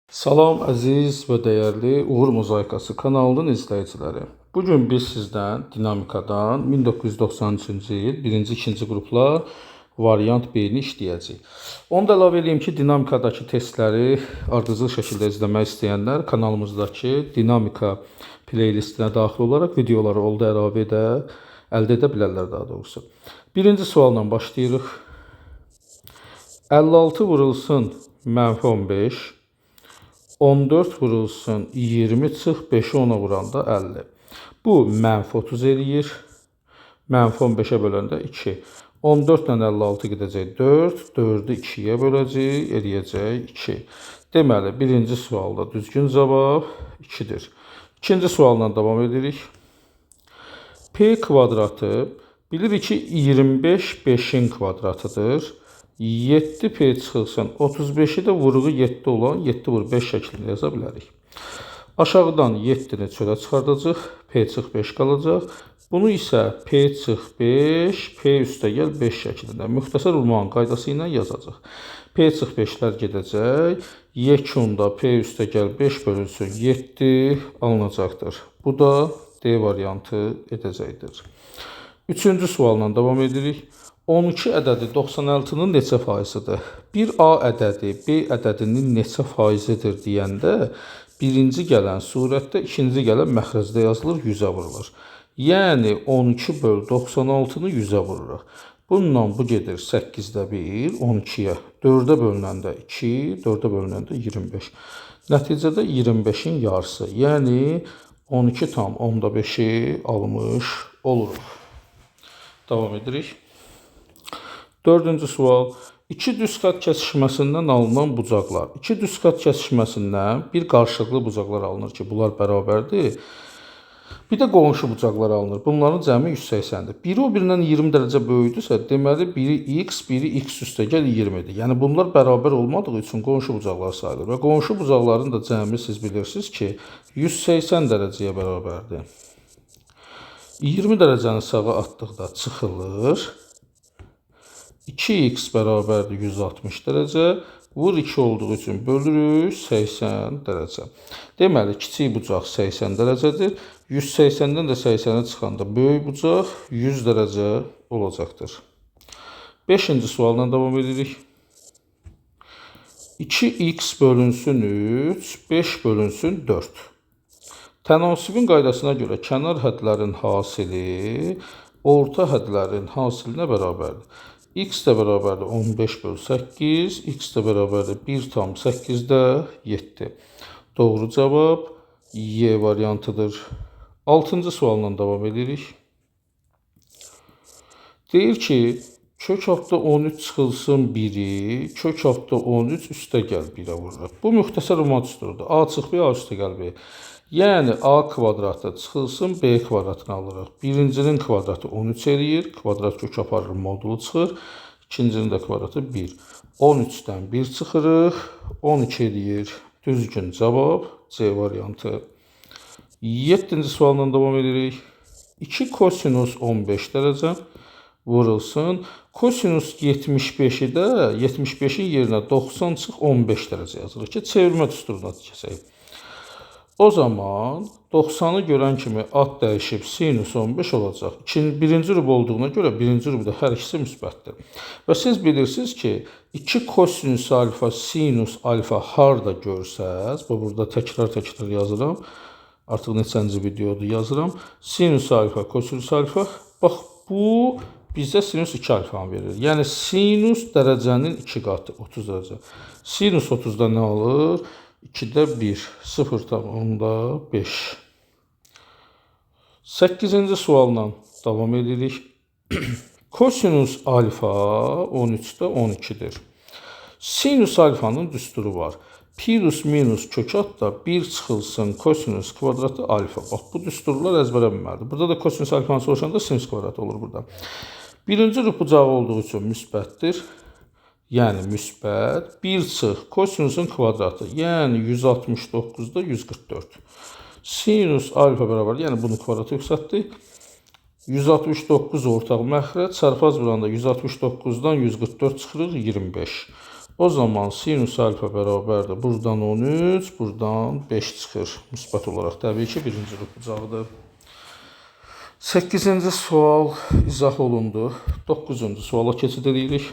Salam əziz və dəyərli Uğur Mozaikası kanalının izləyiciləri. Bu gün biz sizdən dinamikadan 1993-cü il 1-ci, 2-ci qruplar variant B-ni işləyəcəyik. Onu da əlavə eləyim ki, dinamikadakı testləri ardıcıl şəkildə izləmək istəyənlər kanalımızdakı dinamika playlistinə daxil olaraq videoları oldu əlavə edə, əldə edə bilərlər daha doğrusu. Birinci sualla başlayırıq. 56 vurulsun mənfi 15, 14 vurulsun 20 çıx 5-i 10-a vuranda 50. Bu mənfi 30 eləyir. Mənfi 15-ə böləndə 2. 14 ilə 56 gedəcək 4. 4-ü 2-yə böləcəyik, eləyəcək 2. Deməli, birinci sualda düzgün cavab 2-dir. İkinci sualla davam edirik. P kvadratı bilirik ki 25 5-in kvadratıdır. 7P çıxılsın 35-i də vuruğu 7 olan 7 vur 5 şəklində yaza bilərik. Aşağıdan 7-ni çölə çıxardacaq. P çıx 5 qalacaq. Bunu isə P çıx 5, P üstəgəl 5 şəklində müxtəsər vurmağın qaydası ilə yazacaq. P çıx 5-lər gedəcək. Yekunda P üstəgəl 5 bölünsün 7 alınacaqdır. Bu da D variantı edəcəkdir. Üçüncü sualla davam edirik. 12 ədədi 96-nın neçə faizidir? Bir A ədədi B ədədinin neçə faizidir deyəndə birinci gələn surətdə, ikinci gələn məxrəcdə yazılır, 100-ə vurulur. Yəni 12 böl 96-nı 100-ə vururuq. Bununla bu gedir 8-də 1, 12-yə. 4-ə bölünəndə 2, 4-ə bölünəndə 25. Nəticədə 25-in yarısı, yəni 12,5-i almış oluruq. Davam edirik. Dördüncü sual. İki düz xətt kəsişməsindən alınan bucaqlar. İki düz xətt kəsişməsindən bir qarşılıqlı bucaqlar alınır ki, bunlar bərabərdir. Bir də qonşu bucaqlar alınır. Bunların cəmi 180-dir. Biri o birindən 20 dərəcə böyükdürsə, deməli biri x, biri x üstəgəl 20-dir. Yəni bunlar bərabər olmadığı üçün qonşu bucaqlar sayılır. Və qonşu bucaqların da cəmi siz bilirsiniz ki, 180 dərəcəyə bərabərdir. 20 dərəcəni sağa atdıqda çıxılır. 2x bərabərdir 160 dərəcə. Vur 2 olduğu üçün bölürük 80 dərəcə. Deməli, kiçik bucaq 80 dərəcədir. 180-dən də 80-ə çıxanda böyük bucaq 100 dərəcə olacaqdır. Beşinci sualla davam edirik. 2x bölünsün 3, 5 bölünsün 4. Tənasibin qaydasına görə kənar hədlərin hasili orta hədlərin hasilinə bərabərdir. X də bərabərdir 15 böl 8, x də bərabərdir 1,8-də 7. Doğru cavab Y variantıdır. Altıncı sualla davam edirik. Deyir ki, kök altda 13 çıxılsın 1-i, kök altda 13 üstəgəl 1-ə vururuq. Bu müxtəsər vurma düsturudur. A çıx B, A üstəgəl B. Yəni A kvadratı çıxılsın B kvadratını alırıq. Birincinin kvadratı 13 eləyir. Kvadrat kök aparır, modulu çıxır. İkincinin də kvadratı 1. 13-dən 1 çıxırıq. 12 eləyir. Düzgün cavab C variantı. 7-ci sualla davam edirik. 2 kosinus 15 dərəcə vurulsun. Kosinus 75-i də 75-in yerinə 90 çıx 15 dərəcə yazırıq ki, çevirmə düsturuna keçək. O zaman 90-ı görən kimi ad dəyişib sinus 15 olacaq. Birinci rüb olduğuna görə birinci rübdə hər ikisi müsbətdir. Və siz bilirsiniz ki, 2 kosinus alfa sinus alfa harda görsəz, bu burada təkrar-təkrar yazıram. Artıq neçənci videodur yazıram. Sinus alfa, kosinus alfa. Bax bu bizə sinus 2 alfanı verir. Yəni sinus dərəcənin 2 qatı 30 dərəcə. Sinus 30-da nə alır? 2-də 1, 0,5. 8-ci sualla davam edirik. Kosinus alfa 13-də 12-dir. Sinus alfanın düsturu var. Plus minus kök da 1 çıxılsın kosinus kvadratı alfa. Bax, bu düsturlar əzbərə bilməlidir. Burada da kosinus alfanı soruşanda sinus kvadratı olur burada. Birinci rüb bucağı olduğu üçün müsbətdir. Yəni müsbət 1 çıx kosinusun kvadratı, yəni 169-da 144. Sinus alfa bərabər, yəni bunu kvadratı yüksəltdik. 169 ortaq məxrəc, çarpaz vuranda 169-dan 144 çıxırıq 25. O zaman sinus alfa bərabərdir. Buradan 13, buradan 5 çıxır. Müsbət olaraq təbii ki, birinci cür bucağıdır. 8-ci sual izah olundu. 9-cu suala keçid edirik.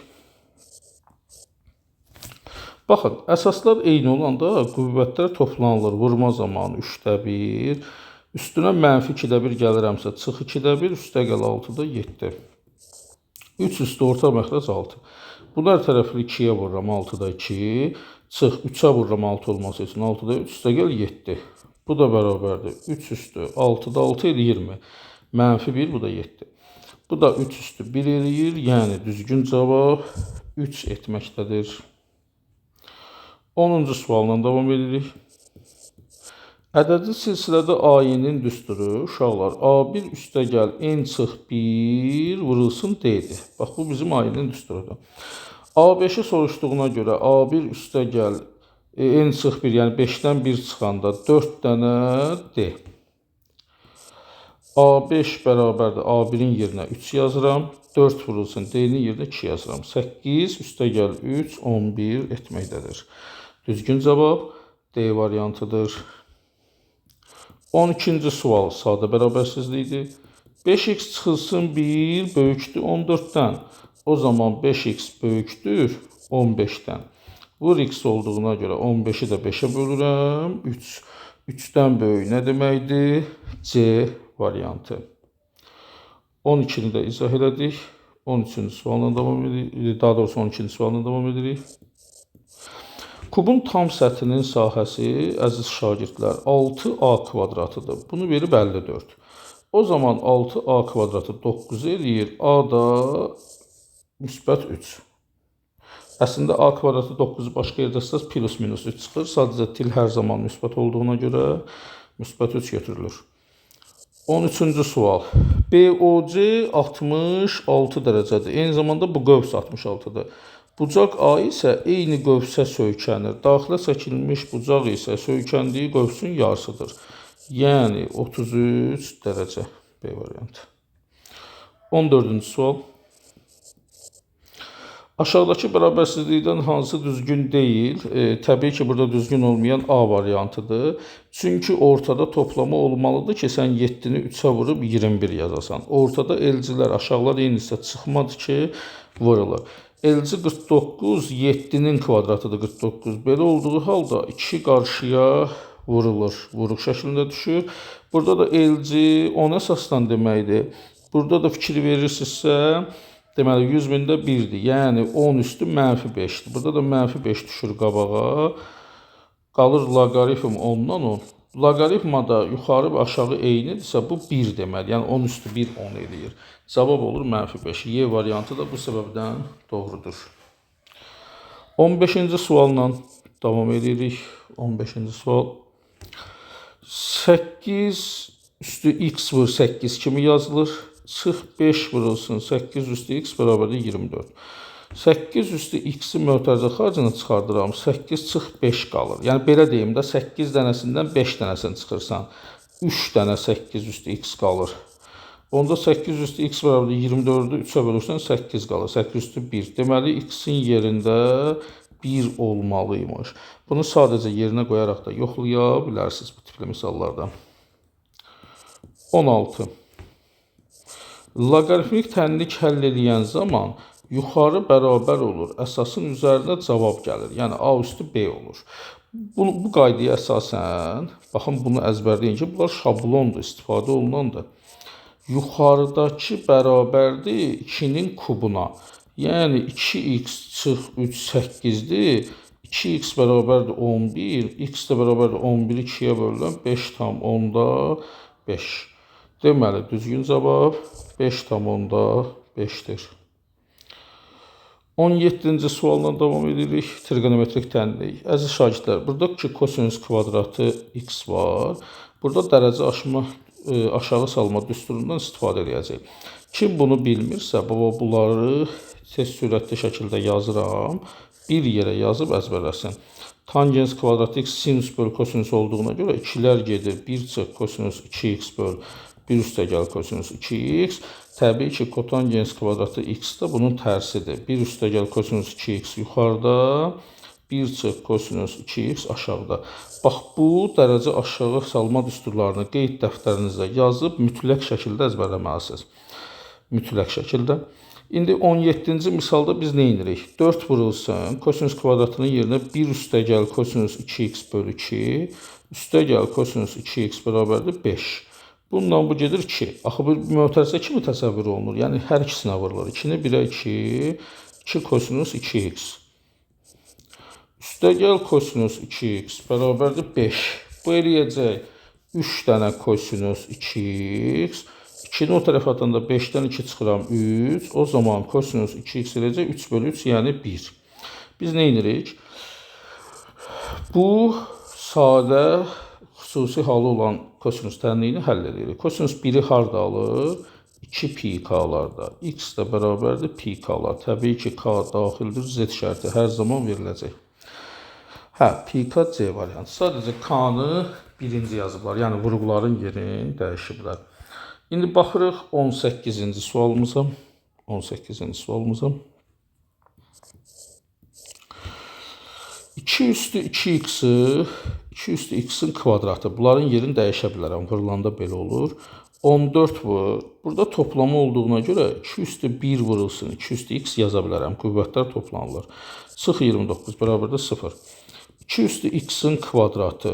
Baxın, əsaslar eyni olanda qüvvətlər toplanılır. Vurma zamanı 3-də 1. Üstünə mənfi 2-də 1 gəlirəmsə, çıx 2-də 1, üstə gəl 6-da 7. 3 üstü orta məxrəc 6. Bunlar tərəfli 2-yə vururam 6-da 2. Çıx 3-ə vururam 6 olması üçün 6-da 3, üstə gəl 7. Bu da bərabərdir. 3 üstü 6-da 6 eləyir 20. Mənfi 1, bu da 7. Bu da 3 üstü 1 eləyir. Yəni düzgün cavab 3 etməkdədir. 10-cu sualla davam edirik. Ədədi silsilədə AY-nin düsturu uşaqlar A1 üstə gəl N çıx 1 vurulsun D-dir. Bax, bu bizim AY-nin düsturudur. A5-i soruşduğuna görə A1 üstə gəl N çıx 1, yəni 5-dən 1 çıxanda 4 dənə D. A5 bərabərdir A1-in yerinə 3 yazıram. 4 vurulsun D-nin yerinə 2 yazıram. 8 üstə gəl 3, 11 etməkdədir. Düzgün cavab D variantıdır. 12-ci sual sadə bərabərsizlikdir. 5x çıxılsın 1 böyükdür 14-dən. O zaman 5x böyükdür 15-dən. Vur x olduğuna görə 15-i də 5-ə bölürəm. 3. 3-dən böyük nə deməkdir? C variantı. 12-ni də izah elədik. 13-cü sualla davam edirik. Daha doğrusu 12-ci sualla davam edirik. Kubun tam səthinin sahəsi, əziz şagirdlər, 6a kvadratıdır. Bunu verib 54. O zaman 6a kvadratı 9 eləyir. A da müsbət 3. Əslində a kvadratı 9-u başqa yerdə istəsəz plus minus 3 çıxır. Sadəcə til hər zaman müsbət olduğuna görə müsbət 3 götürülür. 13-cü sual. BOC 66 dərəcədir. Eyni zamanda bu qövs 66-dır. Bucaq A isə eyni qövsə söykənir. Daxilə çəkilmiş bucaq isə söykəndiyi qövsün yarısıdır. Yəni 33 dərəcə B variantı. 14-cü sual. Aşağıdakı bərabərsizlikdən hansı düzgün deyil? Təbii ki, burada düzgün olmayan A variantıdır. Çünki ortada toplama olmalıdır ki, sən 7-ni 3-ə vurub 21 yazasan. Ortada elcilər, aşağılar eynisə çıxmadı ki, vurulur. Elci 49, 7-nin kvadratıdır 49. Belə olduğu halda 2 qarşıya vurulur. Vuruq şəklində düşür. Burada da elci 10 əsasdan deməkdir. Burada da fikir verirsinizsə, deməli 100 bində 1-dir. Yəni 10 üstü mənfi 5-dir. Burada da mənfi 5 düşür qabağa. Qalır loqaritm 10-dan 10. Loqaritmada yuxarı və aşağı eynidirsə, bu 1 deməli. Yəni 10 üstü 1 10 eləyir. Cavab olur mənfi 5. Y variantı da bu səbəbdən doğrudur. 15-ci sualla davam edirik. 15-ci sual. 8 üstü x vur 8 kimi yazılır. Çıx 5 vurulsun 8 üstü x bərabərdir 24. 8 üstü x-i mötərizə xaricini çıxardıram. 8 çıx 5 qalır. Yəni belə deyim də 8 dənəsindən 5 dənəsini çıxırsan. 3 dənə 8 üstü x qalır. Onda 8 üstü x bərabərdir 24-ü 3-ə bölürsən 8 qalır. 8 üstü 1. Deməli x-in yerində 1 olmalıymış. Bunu sadəcə yerinə qoyaraq da yoxlaya bilərsiniz bu tipli misallarda. 16. Loqaritmik tənlik həll eləyən zaman yuxarı bərabər olur. Əsasın üzərinə cavab gəlir. Yəni A üstü B olur. Bu qaydaya əsasən, baxın bunu əzbərləyin ki, bunlar şablondur, istifadə olunandır. Yuxarıdakı bərabərdir 2-nin kubuna. Yəni 2x çıx 3 8-dir. 2x bərabərdir 11. X də bərabərdir 11-i 2-yə bölürəm 5,5. Deməli, düzgün cavab 5,5-dir. 17-ci sualla davam edirik. Trigonometrik tənlik. Əziz şagirdlər, burada ki, kosinus kvadratı x var. Burada dərəcə aşma, aşağı salma düsturundan istifadə edəcək. Kim bunu bilmirsə, baba bunları tez sürətli şəkildə yazıram. Bir yerə yazıb əzbərləsin. Tangens kvadratı x sinus böl kosinus olduğuna görə 2-lər gedir. 1 çıx kosinus 2x böl 1 üstəgəl kosinus 2x. Təbii ki, kotangens kvadratı x də bunun tərsidir. 1 üstəgəl kosinus 2x yuxarıda, 1 çıx kosinus 2x aşağıda. Bax, bu dərəcə aşağı salma düsturlarını qeyd dəftərinizdə yazıb mütləq şəkildə əzbərləməlisiniz. Mütləq şəkildə. İndi 17-ci misalda biz nə edirik? 4 vurulsun, kosinus kvadratının yerinə 1 üstəgəl kosinus 2x bölü 2, üstəgəl kosinus 2x bərabərdir 5. Bununla bu gedir 2. Axı, bu mötərizə kimi təsəvvür olunur? Yəni, hər ikisinə vurulur. 2-ni 1-ə 2, 2 kosinus 2x. Üstəgəl kosinus 2x bərabərdir 5. Bu eləyəcək 3 dənə kosinus 2x. 2-ni o tərəfə atanda 5-dən 2 çıxıram 3. O zaman kosinus 2x eləyəcək 3 bölü 3, yəni 1. Biz nə edirik? Bu sadə xüsusi halı olan kosinus tənliyini həll edirik. Kosinus 1-i harda alır? 2 pi k-larda. X də bərabərdir pi k-lar. Təbii ki, k daxildir, z şərti hər zaman veriləcək. Hə, pi k C variantı. Sadəcə k-nı birinci yazıblar. Yəni, vurğuların yerini dəyişiblər. İndi baxırıq 18-ci sualımıza. 18-ci sualımıza. 2 üstü 2x-i, 2 üstü x-in kvadratı. Bunların yerini dəyişə bilərəm. Vurulanda belə olur. 14 vur. Burada toplama olduğuna görə 2 üstü 1 vurulsun. 2 üstü x yaza bilərəm. Qüvvətlər toplanılır. Çıx 29 bərabərdir 0. 2 üstü x-in kvadratı,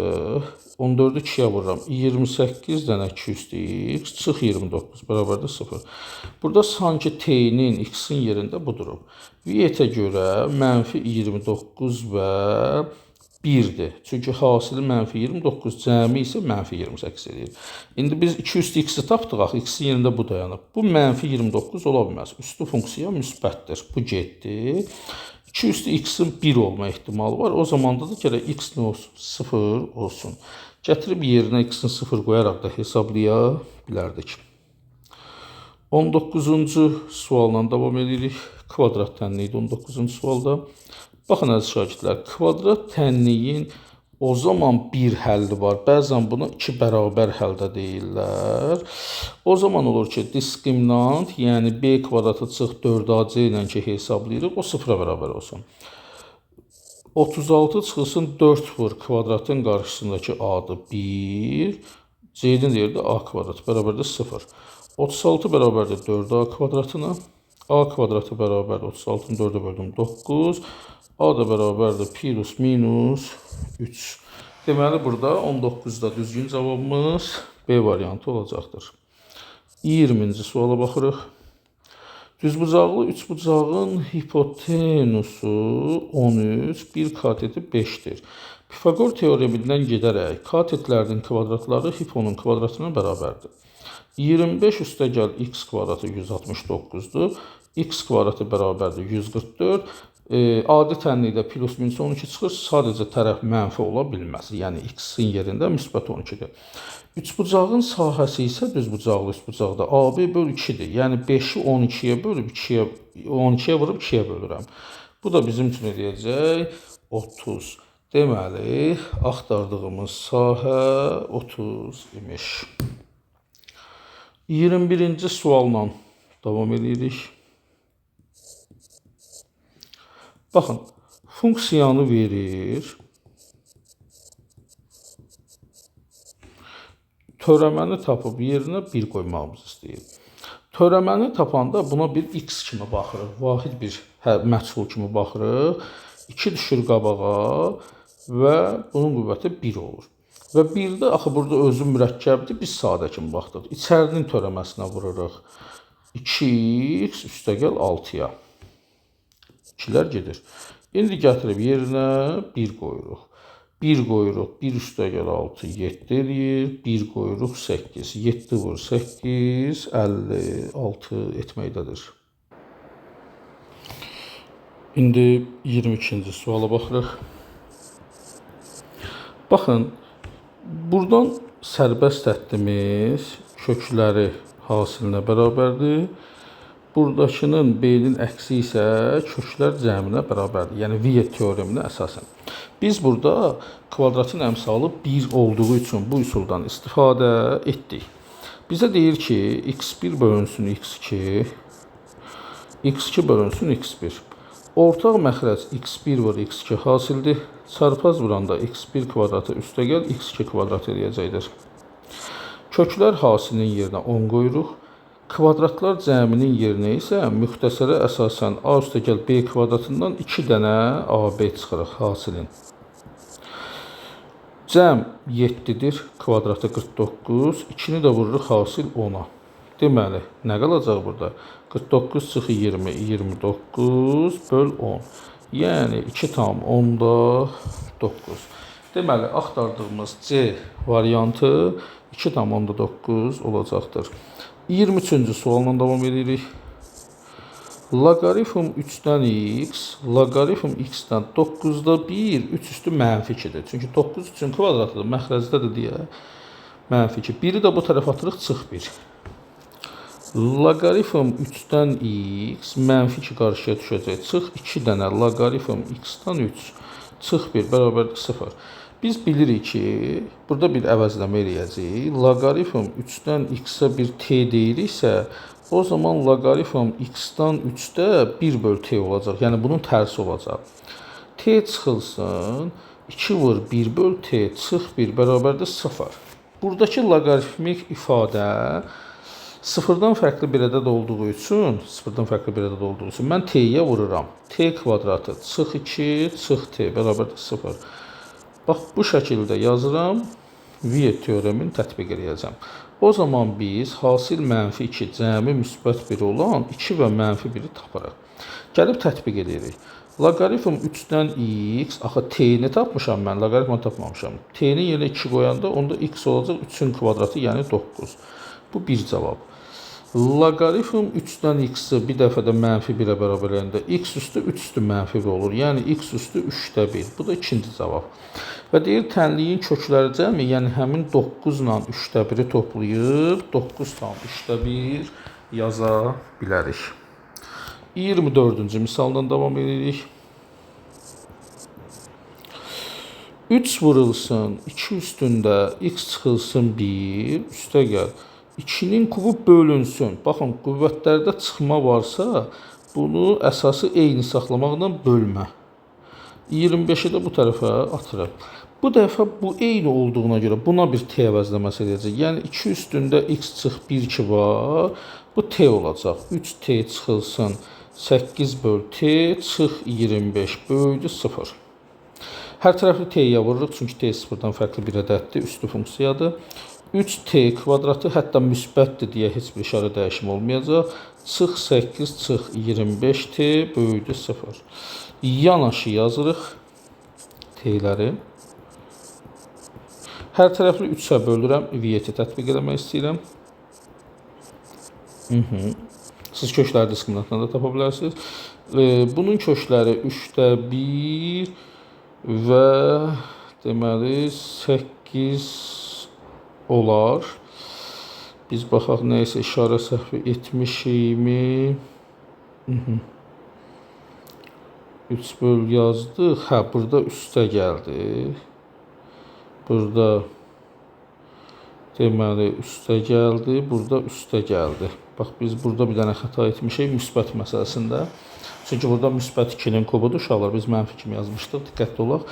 14-ü 2-yə vururam, 28 dənə 2 üstü x, çıx 29 bərabərdir 0. Burada sanki t-nin, x-in yerində bu durum. Vietə görə mənfi 29 və 1-dir. Çünki hasili mənfi 29, cəmi isə mənfi 28 edir. İndi biz 2 üstü x-i tapdıq, axı x-in yerində bu dayanıb. Bu mənfi 29 ola bilməz. Üstü funksiya müsbətdir. Bu getdi. 2 üstü x-in 1 olma ehtimalı var. O zamanda da gərək x nə olsun? 0 olsun. Gətirib yerinə x-in 0 qoyaraq da hesablaya bilərdik. 19-cu sualla davam edirik. Kvadrat tənliyidir 19-cu sualda. Baxın, əziz şagirdlər, kvadrat tənliyin o zaman bir həlli var. Bəzən buna iki bərabər həldə deyirlər. O zaman olur ki, diskriminant, yəni b kvadratı çıx 4ac ilə ki hesablayırıq, o 0-a bərabər olsun. 36 çıxılsın 4 vur kvadratın qarşısındakı a-dır 1, c-nin yerdə a kvadratı bərabərdir 0. 36 bərabərdir 4a kvadratına, a kvadratı bərabərdir 36-nı 4-ə böldüm 9, a da bərabərdir plus minus 3. Deməli, burada 19-da düzgün cavabımız B variantı olacaqdır. 20-ci suala baxırıq. Düzbucaqlı üçbucağın hipotenusu 13, bir kateti 5-dir. Pifaqor teoremindən gedərək katetlərin kvadratları hiponun kvadratına bərabərdir. 25 üstəgəl x kvadratı 169-dur. X kvadratı bərabərdir 144. Adi tənlikdə plus minus 12 çıxır. Sadəcə tərəf mənfi ola bilməz. Yəni x-in yerində müsbət 12-dir. Üçbucağın sahəsi isə düzbucaqlı üçbucaqda AB böl 2-dir. Yəni 5-i 12-yə bölüb 2-yə, 12-yə vurub 2-yə bölürəm. Bu da bizim üçün eləyəcək 30. Deməli, axtardığımız sahə 30 imiş. 21-ci sualla davam edirik. Baxın, funksiyanı verir. Törəməni tapıb yerinə 1 qoymağımızı istəyir. Törəməni tapanda buna bir x kimi baxırıq. Vahid bir məchul kimi baxırıq. 2 düşür qabağa və bunun qüvvəti 1 olur. Və 1-də axı burada özü mürəkkəbdir, biz sadə kimi baxdıq. İçərinin törəməsinə vururuq. 2x üstəgəl 6-ya. 2-lər gedir. İndi gətirib yerinə 1 qoyuruq. 1 qoyuruq, 1 üstəgəl 6, 7 eləyir. 1 qoyuruq, 8. 7 vur 8, 56 etməkdədir. İndi 22-ci suala baxırıq. Baxın, buradan sərbəst həddimiz kökləri hasilinə bərabərdir. Buradakının B-nin əksi isə köklər cəminə bərabərdir. Yəni Viet teoreminə əsasən. Biz burada kvadratın əmsalı 1 olduğu üçün bu üsuldan istifadə etdik. Bizə deyir ki, x1 bölünsün x2, x2 bölünsün x1. Ortaq məxrəc x1 vur x2 hasildir. Çarpaz vuranda x1 kvadratı üstəgəl x2 kvadrat eləyəcəkdir. Köklər hasilinin yerinə 10 qoyuruq. Kvadratlar cəminin yerinə isə müxtəsərə əsasən a üstəgəl b kvadratından 2 dənə AB çıxırıq hasilin. Cəm 7-dir, kvadratı 49, 2-ni də vururuq hasil 10-a. Deməli, nə qalacaq burada? 49 çıx 20, 29 böl 10. Yəni 2,9. Deməli, axtardığımız C variantı 2,9 olacaqdır. 23-cü sualla davam edirik. Loqaritm 3-dən x, loqaritm x-dən 9-da 1, 3 üstü mənfi 2-dir. Çünki 9 3-ün kvadratıdır, məxrəcdədir deyə mənfi 2. 1-i də bu tərəfə atırıq, çıx 1. Loqaritm 3-dən x, mənfi 2 qarşıya düşəcək, çıx 2 dənə loqaritm x-dən 3, çıx 1 bərabərdir 0. Biz bilirik ki, burada bir əvəzləmə eləyəcəyik. Loqaritm 3-dən x-ə bir t deyiriksə, o zaman loqaritm x-dan 3-də 1 böl t olacaq. Yəni, bunun tərsi olacaq. T çıxılsın, 2 vur 1 böl t çıx 1 bərabərdir 0. Buradakı loqaritmik ifadə sıfırdan fərqli bir ədəd olduğu üçün, mən t-yə vururam. T kvadratı çıx 2, çıx t bərabərdir 0. Bax, bu şəkildə yazıram, Viet teoremini tətbiq eləyəcəm. O zaman biz hasil mənfi 2, cəmi müsbət 1 olan 2 və mənfi 1-i tapırıq. Gəlib tətbiq edirik. Loqaritm 3-dən x, axı t-ni tapmışam mən, loqaritmanı tapmamışam. T-nin yerinə 2 qoyanda onda x olacaq 3-ün kvadratı, yəni 9. Bu bir cavab. Loqaritm 3-dən x-i bir dəfə də mənfi 1-ə bərabər eləyəndə x üstü 3 üstü mənfi 1 olur. Yəni x üstü 3-də 1. Bu da ikinci cavab. Və deyir, tənliyin kökləri cəmi, yəni həmin 9 ilə 3-də 1-i toplayıb 9,3-də 1 yaza bilərik. 24-cü misaldan davam edirik. 3 vurulsun, 2 üstündə x çıxılsın 1, üstə gəl. 2-nin kubu bölünsün. Baxın, qüvvətlərdə çıxma varsa, bunu əsası eyni saxlamaqla bölmə. 25-i də bu tərəfə atırıq. Bu dəfə bu eyni olduğuna görə buna bir t əvəzləməsi edəcək. Yəni 2 üstündə x çıx 1 2 var. Bu t olacaq. 3t çıxılsın 8 böl t çıx 25 böyüdü 0. Hər tərəfli t-yə vururuq, çünki t sıfırdan fərqli bir ədəddir, üstü funksiyadır. 3t kvadratı hətta müsbətdir deyə heç bir işarə dəyişimi olmayacaq. Çıx 8 çıx 25t böyüdü 0. Yanaşı yazırıq t-ləri. Hər tərəfli 3-ə bölürəm, Vieti tətbiq eləmək istəyirəm. Siz kökləri diskriminantdan da tapa bilərsiniz. Bunun kökləri 3-də 1 və deməli 8 olar. Biz baxaq nəysə işarə səhvi etmişikmi? 3 böl yazdıq. Hə, burada üstə gəldi. Burada deməli üstə gəldi, burada üstə gəldi. Bax, biz burada bir dənə xəta etmişik müsbət məsələsində. Çünki burada müsbət 2-nin kubudur uşaqlar, biz mənfi kimi yazmışdıq, diqqətli olaq.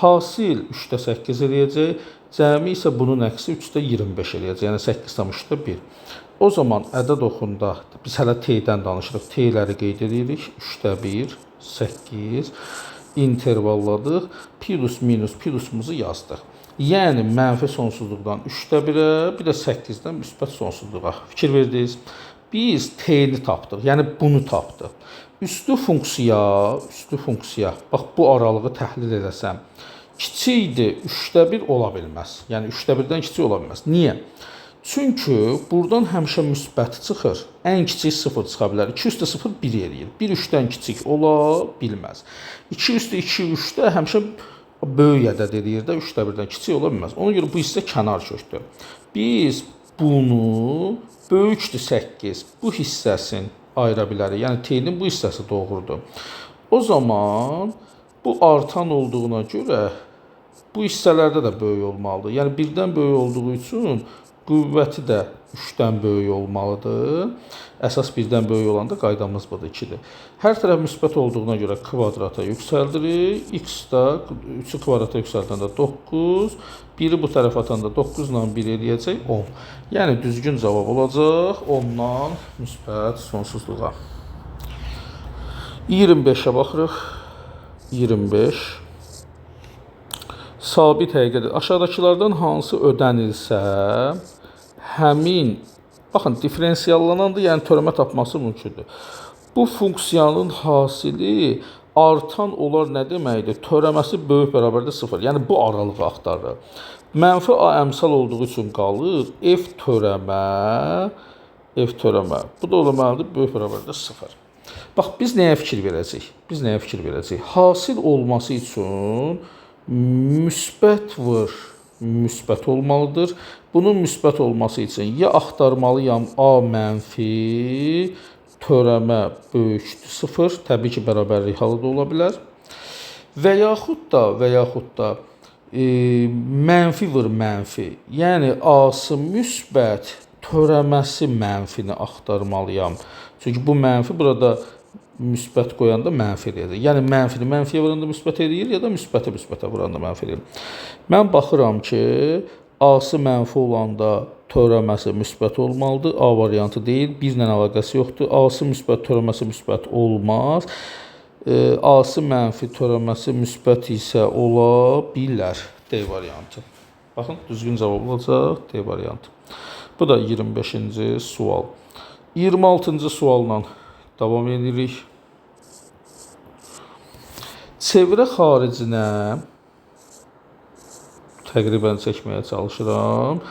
Hasil 3-də 8 eləyəcək, cəmi isə bunun əksi 3-də 25 eləyəcək, yəni 8,3-də 1. O zaman ədəd oxunda biz hələ t-dən danışırıq, t-ləri qeyd edirik, 3-də 1, 8 intervalladıq, plus minus plusumuzu yazdıq. Yəni mənfi sonsuzluqdan 3-də 1-ə, bir də 8-dən müsbət sonsuzluğa. Fikir verdiniz? Biz t-ni tapdıq, yəni bunu tapdıq. Üstü funksiya, bax bu aralığı təhlil eləsəm, kiçikdir, 3-də 1 ola bilməz. Yəni 3-də 1-dən kiçik ola bilməz. Niyə? Çünki buradan həmişə müsbət çıxır. Ən kiçik 0 çıxa bilər. 2 üstə 0 1 eləyir. 1 3-dən kiçik ola bilməz. 2 üstə 2 3-də həmişə böyük ədəd eləyir də 3-də 1-dən kiçik ola bilməz. Ona görə bu hissə kənar kökdür. Biz bunu böyükdür 8 bu hissəsini ayıra bilərik. Yəni t-nin bu hissəsi doğrudur. O zaman bu artan olduğuna görə bu hissələrdə də böyük olmalıdır. Yəni 1-dən böyük olduğu üçün Qüvvəti də 3-dən böyük olmalıdır. Əsas 1-dən böyük olanda qaydamız budur, 2-dir. Hər tərəf müsbət olduğuna görə kvadrata yüksəldirik. X də 3-ü kvadrata yüksəldəndə 9, 1-i bu tərəfə atanda 9 ilə 1 eləyəcək 10. Yəni düzgün cavab olacaq 10-dan müsbət sonsuzluğa. 25-ə baxırıq. 25. Sabit həqiqədir. Aşağıdakılardan hansı ödənilsə, həmin, baxın, diferensiyallanandır, yəni törəmə tapması mümkündür. Bu funksiyanın hasili artan olar nə deməkdir? Törəməsi böyük bərabərdir 0. Yəni bu aralığı axtarır. Mənfi A əmsal olduğu üçün qalır. F törəmə, F törəmə. Bu da olmalıdır böyük bərabərdir 0. Bax, biz nəyə fikir verəcəyik? Biz nəyə fikir verəcəyik? Hasil olması üçün müsbət vır müsbət olmalıdır. Bunun müsbət olması üçün ya axtarmalıyam A mənfi törəmə böyükdür 0, təbii ki, bərabərlik halı da ola bilər. Və yaxud da, mənfi vır mənfi, yəni A-sı müsbət, törəməsi mənfini axtarmalıyam. Çünki bu mənfi burada müsbət qoyanda mənfi eləyəcək. Yəni mənfini mənfiyə vuranda müsbət eləyir, ya da müsbəti müsbətə vuranda mənfi eləyir. Mən baxıram ki, A-sı mənfi olanda törəməsi müsbət olmalıdır. A variantı deyil, 1 ilə əlaqəsi yoxdur. A-sı müsbət, törəməsi müsbət olmaz. A-sı mənfi, törəməsi müsbət isə ola bilər. D variantı. Baxın, düzgün cavab olacaq D variantı. Bu da 25-ci sual. 26-cı sualla davam edirik. Çevrə xaricinə təqribən çəkməyə çalışıram.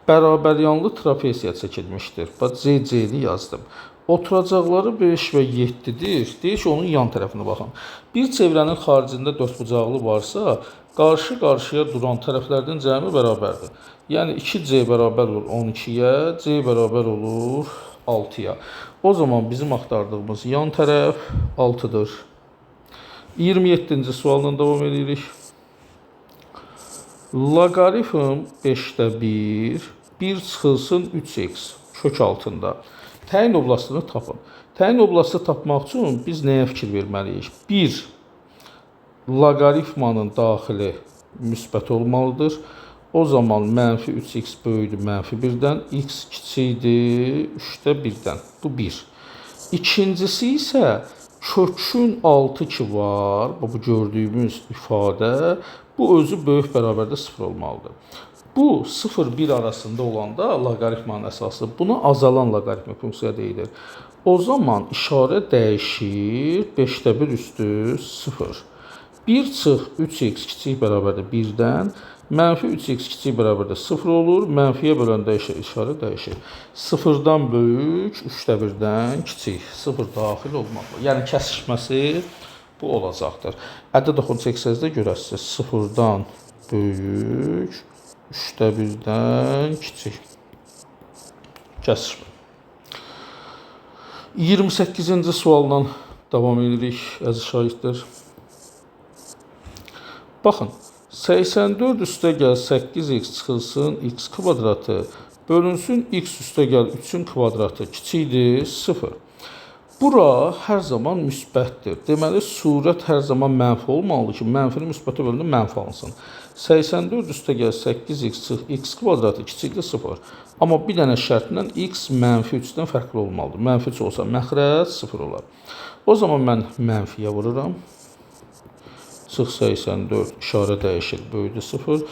Bərabəryanlı trapesiya çəkilmişdir. Bax, C-C-ni yazdım. Oturacaqları 5 və 7-dir. Deyir ki, onun yan tərəfinə baxın. Bir çevrənin xaricində dördbucaqlı varsa, qarşı-qarşıya duran tərəflərdən cəmi bərabərdir. Yəni 2C bərabər olur 12-yə, C bərabər olur 6-ya. O zaman bizim axtardığımız yan tərəf 6-dır. 27-ci sualla davam edirik. Loqaritm 5-də 1, 1 çıxılsın 3x kök altında. Təyin oblastını tapın. Təyin oblastı tapmaq üçün biz nəyə fikir verməliyik? 1, loqaritmanın daxili müsbət olmalıdır. O zaman mənfi 3x böyükdür mənfi 1-dən, x kiçikdir 3-də 1-dən. Bu 1. İkincisi isə kökün 6 ki var, bu gördüyümüz ifadə, bu özü böyük bərabərdə 0 olmalıdır. Bu 0-1 arasında olanda loqaritmanın əsası, buna azalan loqaritmik funksiya deyilir. O zaman işarə dəyişir, 5-də 1 üstü 0. 1 çıx 3x kiçik bərabərdir 1-dən, mənfi 3x kiçik bərabərdir 0 olur, mənfiyə böləndə işarə dəyişir. 0-dan böyük, 3-də 1-dən kiçik, 0 daxil olmaqla. Yəni kəsişməsi bu olacaqdır. Ədəd oxunu çəksəniz də görəsiniz, 0-dan böyük, 3-də 1-dən kiçik. Kəsişmə. 28-ci sualla davam edirik, əziz şagirdlər. Baxın, 84 üstə gəl 8x çıxılsın x kvadratı, bölünsün x üstə gəl 3-ün kvadratı kiçikdir 0. Bura hər zaman müsbətdir. Deməli, surət hər zaman mənfi olmalıdır ki, mənfini müsbətə bölündə mənfi alınsın. 84 üstə gəl 8x çıx x kvadratı kiçikdir 0. Amma bir dənə şərtlə x mənfi 3-dən fərqli olmalıdır. Mənfi 3 olsa məxrəc 0 olar. O zaman mən mənfiyə vururam. Çıx 84, işarə dəyişir, böyüdü 0.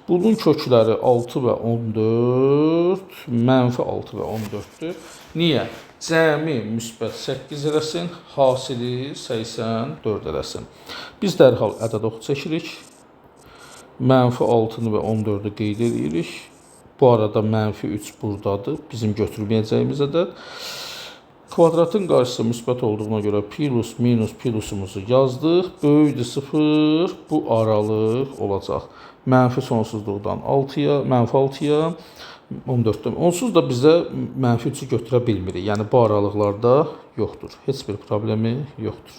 Bunun kökləri 6 və 14, mənfi 6 və 14-dür. Niyə? Cəmi müsbət 8 eləsin, hasili 84 eləsin. Biz dərhal ədəd oxu çəkirik. Mənfi 6-nı və 14-ü qeyd edirik. Bu arada mənfi 3 buradadır, bizim götürməyəcəyimiz ədəd. Kvadratın qarşısı müsbət olduğuna görə plus, minus, plusumuzu yazdıq. Böyükdür 0, bu aralıq olacaq. Mənfi sonsuzluqdan 6-ya, mənfi 6-ya, 14-dən. Onsuz da bizə mənfi 3-ü götürə bilmirik. Yəni bu aralıqlarda yoxdur. Heç bir problemi yoxdur.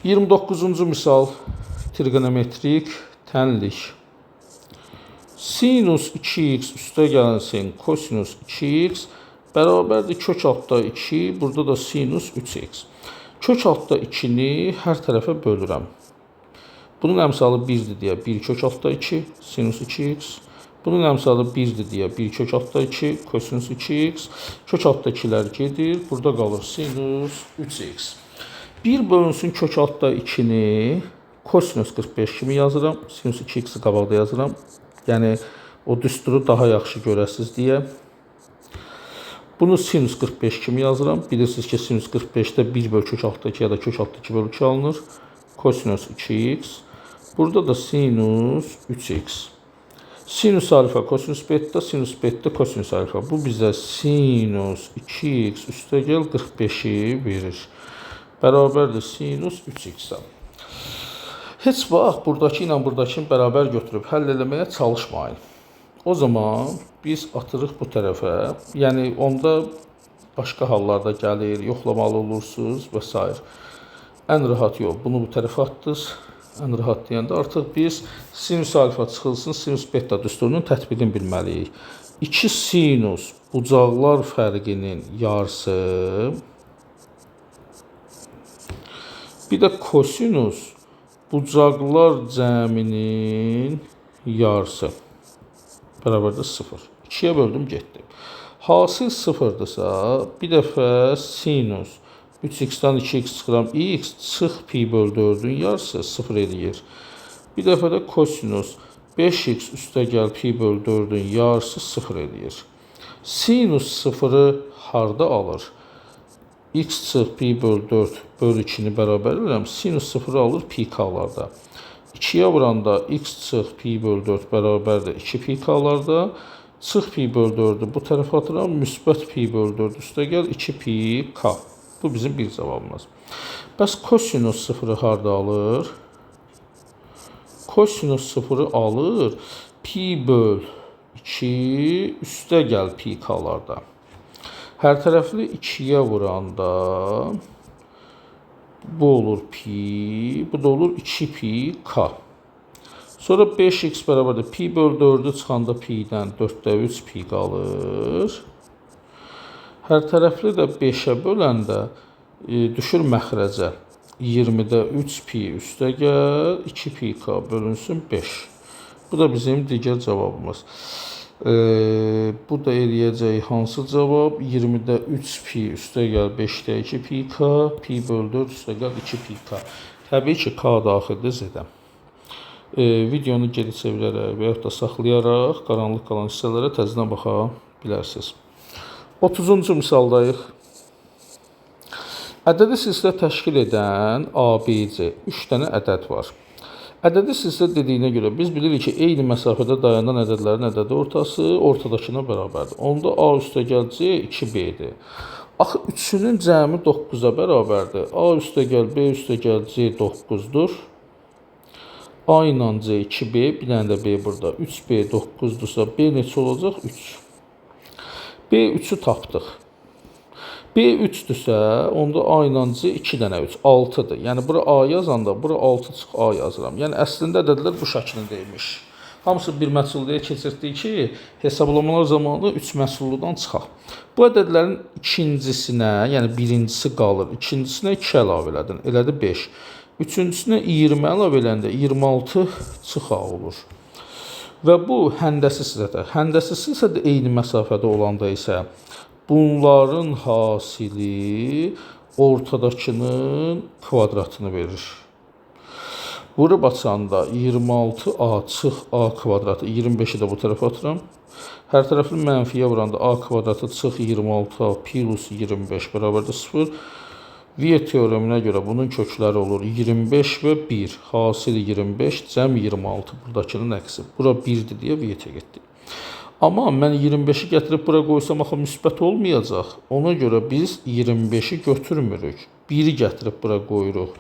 29-cu misal trigonometrik tənlik. Sinus 2x üstə gəlinsin kosinus 2x bərabərdir kök altda 2, burada da sinus 3x. Kök altda 2-ni hər tərəfə bölürəm. Bunun əmsalı 1-dir deyə 1 kök altda 2, sinus 2x. Bunun əmsalı 1-dir deyə 1 kök altda 2, kosinus 2x. Kök altda 2-lər gedir. Burada qalır sinus 3x. 1 bölünsün kök altda 2-ni kosinus 45 kimi yazıram. Sinus 2x-i qabaqda yazıram. Yəni, o düsturu daha yaxşı görəsiniz deyə. Bunu sinus 45 kimi yazıram. Bilirsiniz ki, sinus 45-də 1 böl kök altda 2 ya da kök altda 2 böl 2 alınır. Kosinus 2x. Burada da sinus 3x. Sinus alfa, kosinus beta, sinus beta, kosinus alfa. Bu bizə sinus 2x üstə gəl 45-i verir. Bərabərdir sinus 3x-ə. Heç vaxt buradakı ilə buradakını bərabər götürüb həll eləməyə çalışmayın. O zaman biz atırıq bu tərəfə. Yəni, onda başqa hallarda gəlir, yoxlamalı olursunuz və s. Ən rahat yol, bunu bu tərəfə atdınız. Ən rahat deyəndə artıq biz sinus alfa çıxılsın, sinus beta düsturunun tətbiqini bilməliyik. 2 sinus bucaqlar fərqinin yarısı, bir də kosinus bucaqlar cəminin yarısı bərabərdir 0. 2-yə böldüm, getdi. Hasil 0-dırsa, bir dəfə sinus 3x-dan 2x çıxıram, x çıx pi böl 4-ün yarısı 0 eləyir. Bir dəfə də kosinus 5x üstə gəl pi böl 4-ün yarısı 0 eləyir. Sinus 0-ı harda alır? X çıx pi böl 4 böl 2-ni bərabər edirəm. Sinus 0-ı alır pi k-larda. 2-yə vuranda x çıx pi böl 4 bərabərdir 2 pi k-larda. Çıx pi böl 4-ü bu tərəfə atıram. Müsbət pi böl 4 üstə gəl 2 pi k. Bu bizim bir cavabımız. Bəs kosinus 0-ı harda alır? Kosinus 0-ı alır pi böl 2 üstə gəl pi k-larda. Hər tərəfli 2-yə vuranda bu olur pi, bu da olur 2 pi k. Sonra 5x bərabərdir pi böl 4-ü çıxanda pi-dən 4-də 3 pi qalır. Hər tərəfli də 5-ə böləndə düşür məxrəcə. 20-də 3 pi üstə gəl, 2 pi k bölünsün 5. Bu da bizim digər cavabımız. Bu da eləyəcək hansı cavab? 20-də 3 pi üstə gəl 5-də 2 pi k, pi böl 4 üstə gəl 2 pi k. Təbii ki, k daxildir z-də. Videonu geri çevirərək və yaxud da saxlayaraq qaranlıq qalan hissələrə təzədən baxa bilərsiniz. 30-cu misaldayıq. Ədədi silsilə təşkil edən A, B, C 3 dənə ədəd var. Ədədi silsilə dediyinə görə biz bilirik ki, eyni məsafədə dayanan ədədlərin ədədi ortası ortadakına bərabərdir. Onda A üstə gəl C 2B-dir. Axı üçünün cəmi 9-a bərabərdir. A üstə gəl B üstə gəl C 9-dur. A ilə C 2B, bir dənə də B burada. 3B 9-dursa B neçə olacaq? 3. B3-ü tapdıq. B3-dürsə, onda A ilə C 2 dənə 3, 6-dır. Yəni, bura A yazanda, bura 6 çıx A yazıram. Yəni, əslində ədədlər bu şəklində imiş. Hamısı bir məhsulluya keçirtdik ki, hesablamalar zamanı 3 məhsulludan çıxaq. Bu ədədlərin ikincisinə, yəni birincisi qalır, ikincisinə 2 əlavə elədin, elədi 5. Üçüncüsünə 20 əlavə eləndə 26 çıx A olur. Və bu həndəsi silsilədir. Həndəsi silsilədə eyni məsafədə olanda isə bunların hasili ortadakının kvadratını verir. Vurub açanda 26A çıx A kvadratı, 25-i də bu tərəfə atıram. Hər tərəfli mənfiyə vuranda A kvadratı çıx 26A plus 25 bərabərdir 0. Viet teoreminə görə bunun kökləri olur 25 və 1. Hasili 25, cəm 26 buradakının əksi. Bura 1-dir deyə Vietə getdik. Amma mən 25-i gətirib bura qoysam axı müsbət olmayacaq. Ona görə biz 25-i götürmürük. 1-i gətirib bura qoyuruq.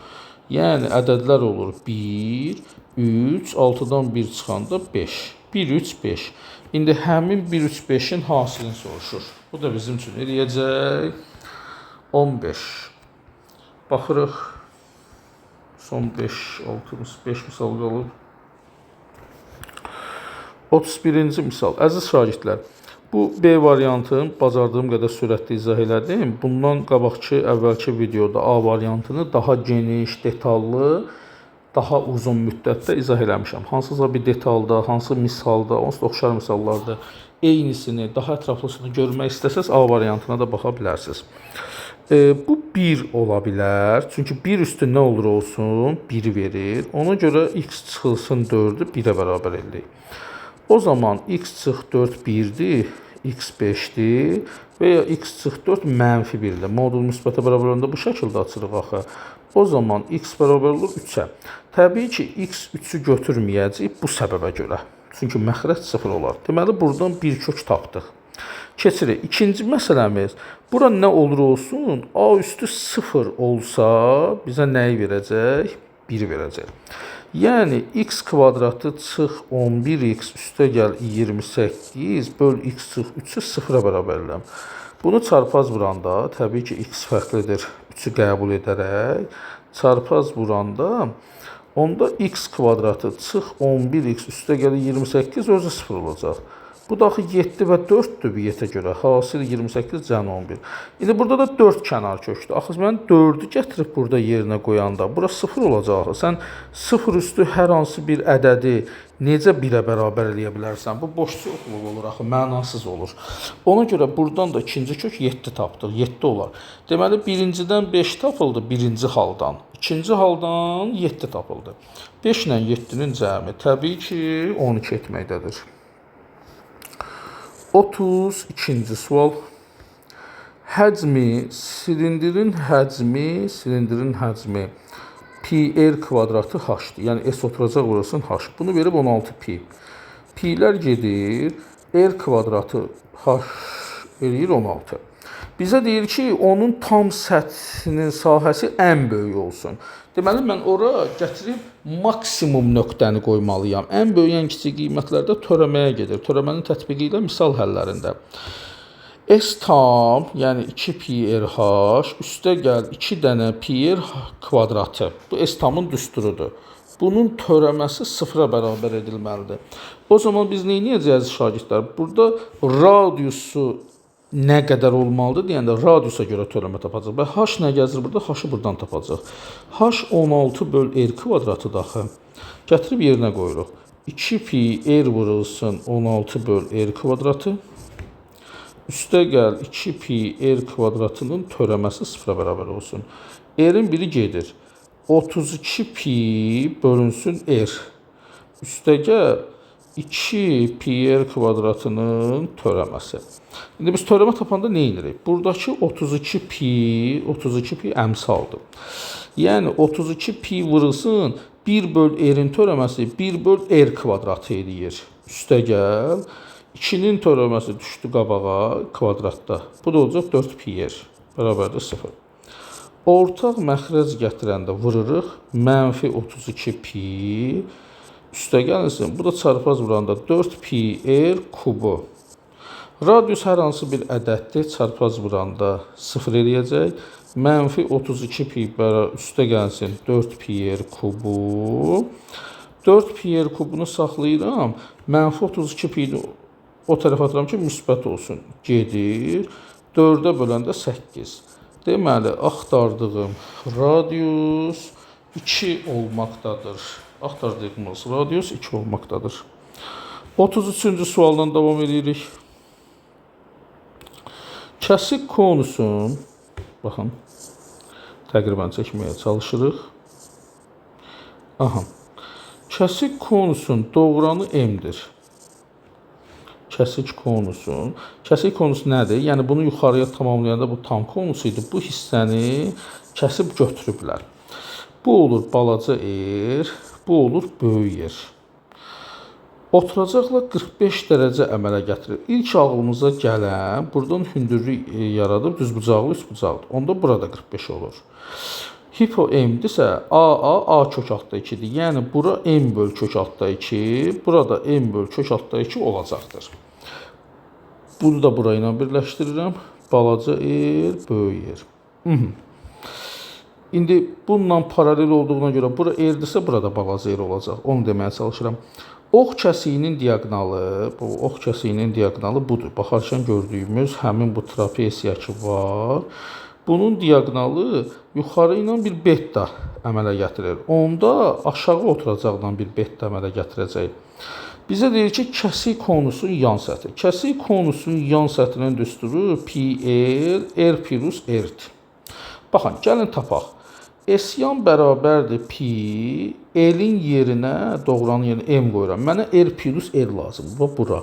Yəni ədədlər olur 1, 3, 6-dan 1 çıxanda 5. 1, 3, 5. İndi həmin 1, 3, 5-in hasilini soruşur. Bu da bizim üçün eləyəcək 15. Baxırıq. Son 5, 6, 5 misal qalıb. 31-ci misal. Əziz şagirdlər, bu B variantını bacardığım qədər sürətli izah elədim. Bundan qabaqki, əvvəlki videoda A variantını daha geniş, detallı, daha uzun müddətdə izah eləmişəm. Hansısa bir detalda, hansı misalda, onsuz da oxşar misallarda eynisini, daha ətraflısını görmək istəsəz A variantına da baxa bilərsiniz. Bu 1 ola bilər. Çünki 1 üstü nə olur olsun, 1 verir. Ona görə x çıxılsın 4-ü 1-ə bərabər edirik. O zaman x çıx 4 1-dir, x 5-dir və ya x çıx 4 mənfi 1-dir. Modul müsbətə bərabər olanda bu şəkildə açırıq axı. O zaman x bərabər olur 3-ə. Təbii ki, x 3-ü götürməyəcək bu səbəbə görə. Çünki məxrəc 0 olar. Deməli, buradan bir kök tapdıq. Keçirik. İkinci məsələmiz, bura nə olur olsun, a üstü 0 olsa bizə nəyi verəcək? 1 verəcək. Yəni, x kvadratı çıx 11x üstə gəl 28 böl x çıx 3-ü 0-a bərabər eləm. Bunu çarpaz vuranda, təbii ki, x fərqlidir 3-ü qəbul edərək, çarpaz vuranda, onda x kvadratı çıx 11x üstə gəl 28 özü 0 olacaq. Bu da axı 7 və 4-dür biyyətə görə. Hasil 28 cəmi 11. İndi burada da 4 kənar kökdür. Axı mən 4-ü gətirib burada yerinə qoyanda bura 0 olacaq axı. Sən 0 üstü hər hansı bir ədədi necə 1-ə bərabər eləyə bilərsən? Bu boşluq olur axı, mənasız olur. Ona görə buradan da ikinci kök 7 tapdıq. 7 olar. Deməli birincidən 5 tapıldı birinci haldan. İkinci haldan 7 tapıldı. 5 ilə 7-nin cəmi təbii ki 12 etməkdədir. 32-ci sual. Həcmi, silindirin həcmi pi r kvadratı h-dır. Yəni S oturacaq vurulsun h. Bunu verib 16 pi. Pi'lər gedir, r kvadratı h eləyir 16. Bizə deyir ki, onun tam səthinin sahəsi ən böyük olsun. Deməli, mən ora gətirib maksimum nöqtəni qoymalıyam. Ən böyük, ən kiçik qiymətlərdə törəməyə gedir. Törəmənin tətbiqi ilə misal həllərində. S tam, yəni 2 pi r h, üstə gəl 2 dənə pi r kvadratı. Bu S tamın düsturudur. Bunun törəməsi 0-a bərabər edilməlidir. O zaman biz nə edəcəyik əziz şagirdlər? Burada radiusu nə qədər olmalıdır deyəndə radiusa görə törəmə tapacaq. Və h nə gəzir burada? H-ı buradan tapacaq. H 16 böl r kvadratıdır axı. Gətirib yerinə qoyuruq. 2 pi r vurulsun 16 böl r kvadratı. Üstə gəl 2 pi r kvadratının törəməsi 0-a bərabər olsun. R-in biri gedir. 32 pi bölünsün r. Üstə gəl 2 pi r kvadratının törəməsi. İndi biz törəmə tapanda nə edirik? Buradakı 32 pi, 32 pi əmsaldır. Yəni 32 pi vurulsun 1 böl r-in törəməsi 1 böl r kvadratı eləyir. Üstə gəl 2-nin törəməsi düşdü qabağa kvadratda. Bu da olacaq 4 pi r bərabərdir 0. Ortaq məxrəc gətirəndə vururuq mənfi 32 pi. Üstə gəlinsin. Bu da çarpaz vuranda 4 pi r kubu. Radius hər hansı bir ədəddir. Çarpaz vuranda 0 eləyəcək. Mənfi 32 pi üstə gəlinsin 4 pi r kubu. 4 pi r kubunu saxlayıram. Mənfi 32 pi o tərəfə atıram ki, müsbət olsun. Gedir. 4-ə böləndə 8. Deməli, axtardığım radius 2 olmaqdadır. Axtardığımız radius 2 olmaqdadır. 33-cü sualdan davam edirik. Kəsik konusun, baxın, təqribən çəkməyə çalışırıq. Aha. Kəsik konusun doğranı M-dir. Kəsik konusun. Kəsik konus nədir? Yəni bunu yuxarıya tamamlayanda bu tam konus idi. Bu hissəni kəsib götürüblər. Bu olur balaca R, bu olur böyük R. Oturacaqla 45 dərəcə əmələ gətirir. İlk ağlımıza gələn buradan hündürlük yaradıb düzbucaqlı üçbucaqdır. Onda burada 45 olur. Hipo M-dirsə AA A kök altda 2-dir. Yəni bura M böl kök altda 2, burada M böl kök altda 2 olacaqdır. Bunu da burayla birləşdirirəm. Balaca R, böyük R. İndi bununla paralel olduğuna görə bura R-dirsə, burada balaca R olacaq. Onu deməyə çalışıram. Ox kəsiyinin diaqonalı, bu ox kəsiyinin diaqonalı budur. Baxarkən gördüyümüz həmin bu trapesiya ki var. Bunun diaqonalı yuxarı ilə bir beta əmələ gətirir. Onda aşağı oturacaqdan bir beta əmələ gətirəcək. Bizə deyir ki, kəsik konusun yan səthi. Kəsik konusun yan səthinin düsturu pi r, r plus r-dir. Baxın, gəlin tapaq. S yan bərabərdir pi, L-in yerinə, doğranın yerinə M qoyuram. Mənə R plus R lazımdır. Bax, bura.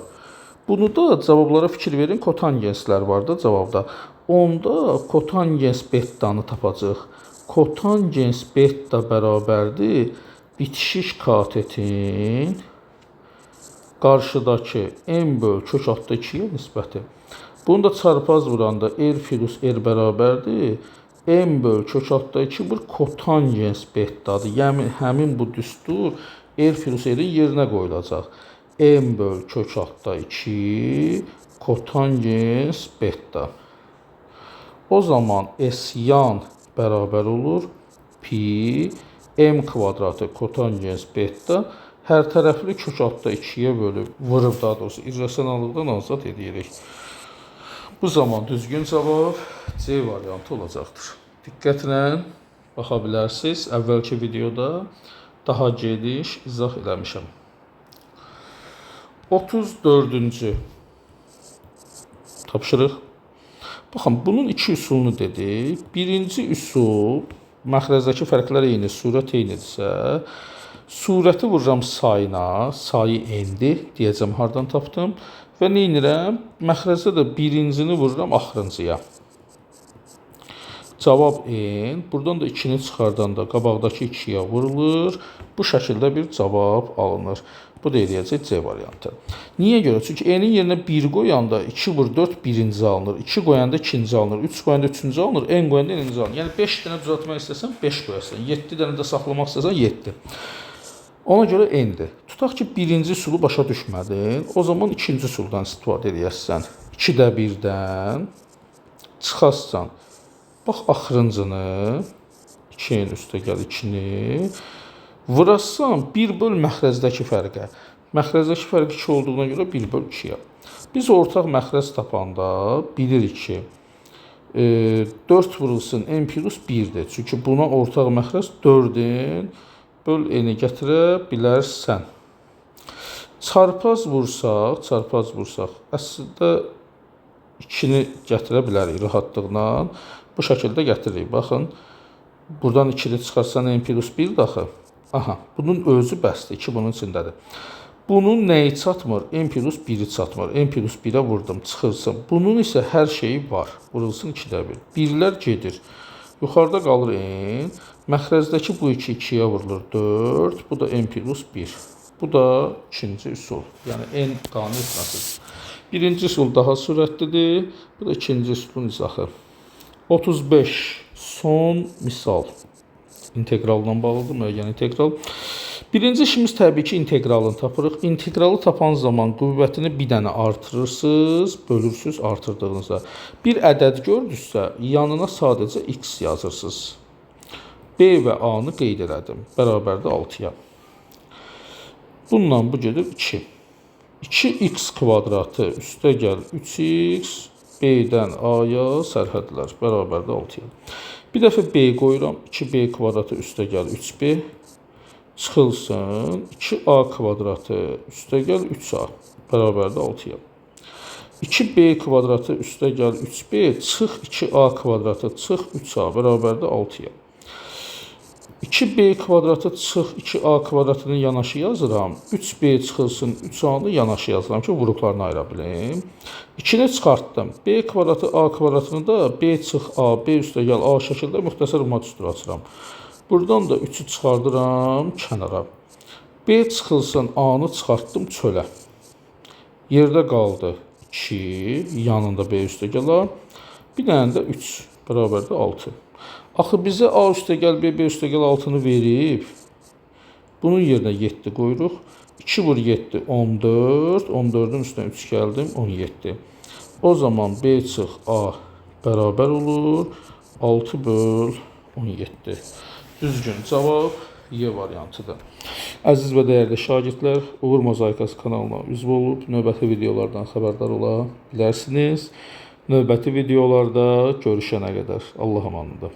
Bunu da cavablara fikir verin. Kotangenslər var da cavabda. Onda kotangens betanı tapacaq. Kotangens beta bərabərdir bitişik katetin qarşıdakı m böl kök altda 2-yə nisbəti. Bunu da çarpaz vuranda R plus R bərabərdir m böl kök altda 2 bu kotangens betadır. Yəni həmin bu düstur R plus R-in yerinə qoyulacaq. M böl kök altda 2 kotangens beta. O zaman S yan bərabər olur pi m kvadratı kotangens beta hər tərəfli kök altda 2-yə bölüb, vurub daha doğrusu irrasionallıqdan azad edirik. Bu zaman düzgün cavab C variantı olacaqdır. Diqqətlə baxa bilərsiniz. Əvvəlki videoda daha geniş izah eləmişəm. 34-cü tapşırıq. Baxın, bunun iki üsulunu dedik. Birinci üsul, məxrəzdəki fərqlər eyni, surət eynidirsə, surəti vururam sayına, sayı n-dir, deyəcəm hardan tapdım. Və nə edirəm? Məxrəzdə də birincini vururam axırıncıya. Cavab n. Buradan da 2-ni çıxardanda qabaqdakı 2-yə vurulur. Bu şəkildə bir cavab alınır. Bu da eləyəcək C variantı. Niyə görə? Çünki n-in yerinə 1 qoyanda 2 vur 4 birinci alınır. 2 qoyanda ikinci alınır. 3 qoyanda üçüncü alınır. N qoyanda n-inci alınır. Yəni 5 dənə düzəltmək istəsən 5 qoyasan. 7 dənə də saxlamaq istəsən 7. Ona görə n-dir. Tutaq ki, birinci üsulu başa düşmədin. O zaman ikinci üsuldan istifadə edəsən. 2-də 1-dən çıxasan. Bax, axırıncını, 2-nin üstə gəl 2-ni, vurasan 1 böl məxrəzdəki fərqə. Məxrəzdəki fərq 2 olduğuna görə 1 böl 2-yə. Biz ortaq məxrəz tapanda bilirik ki, 4 vurulsun n plus 1-dir. Çünki buna ortaq məxrəz 4-ün böl n-i gətirə bilərsən. Çarpaz vursaq, əslində 2-ni gətirə bilərik rahatlıqla. Bu şəkildə gətiririk. Baxın, buradan 2-ni çıxarsan n plus 1 daxı. Aha, bunun özü bəsdir. 2 bunun içindədir. Bunun nəyi çatmır? N plus 1-i çatmır. N plus 1-ə vurdum, çıxılsın. Bunun isə hər şeyi var. Vurulsun 2-də 1. Birlər gedir. Yuxarıda qalır n. Məxrəzdəki bu 2 2-yə vurulur 4. Bu da n plus 1. Bu da ikinci üsul. Yəni n qane etməsin. Birinci üsul daha sürətlidir. Bu da ikinci üsulun izahı. 35. Son misal. İnteqralla bağlıdır, müəyyən integral. Birinci işimiz təbii ki, inteqralını tapırıq. İnteqralı tapan zaman qüvvətini bir dənə artırırsınız, bölürsünüz artırdığınızda. Bir ədəd gördünüzsə, yanına sadəcə x yazırsınız. B və A-nı qeyd elədim. Bərabərdir 6-ya. Bununla bu gedir 2. 2x kvadratı üstə gəl 3x, B-dən A-ya sərhədlər bərabərdir 6-ya. Bir dəfə B qoyuram. 2B kvadratı üstə gəl 3B. Çıxılsın. 2A kvadratı üstə gəl 3A bərabərdir 6-ya. 2B kvadratı üstə gəl 3B. Çıx 2A kvadratı çıx 3A bərabərdir 6-ya. 2B kvadratı çıx 2A kvadratını yanaşı yazıram. 3B çıxılsın 3A-nı yanaşı yazıram ki, vuruqlarını ayıra bilim. 2-ni çıxartdım. B kvadratı A kvadratını da B çıx A, B üstə gəl A şəkildə müxtəsər vurma düsturu açıram. Buradan da 3-ü çıxardıram kənara. B çıxılsın A-nı çıxartdım çölə. Yerdə qaldı 2, yanında B üstə gəl A. Bir dənə də 3 bərabərdir 6. Axı bizə A üstə gəl B, B üstə gəl 6-nı verib. Bunun yerinə 7 qoyuruq. 2 vur 7, 14. 14-ün üstünə 3 gəldim, 17. O zaman B çıx A bərabər olur. 6 böl 17. Düzgün cavab Y variantıdır. Əziz və dəyərli şagirdlər, Uğur Mozaikası kanalına üzv olub növbəti videolardan xəbərdar ola bilərsiniz. Növbəti videolarda görüşənə qədər Allah amanında.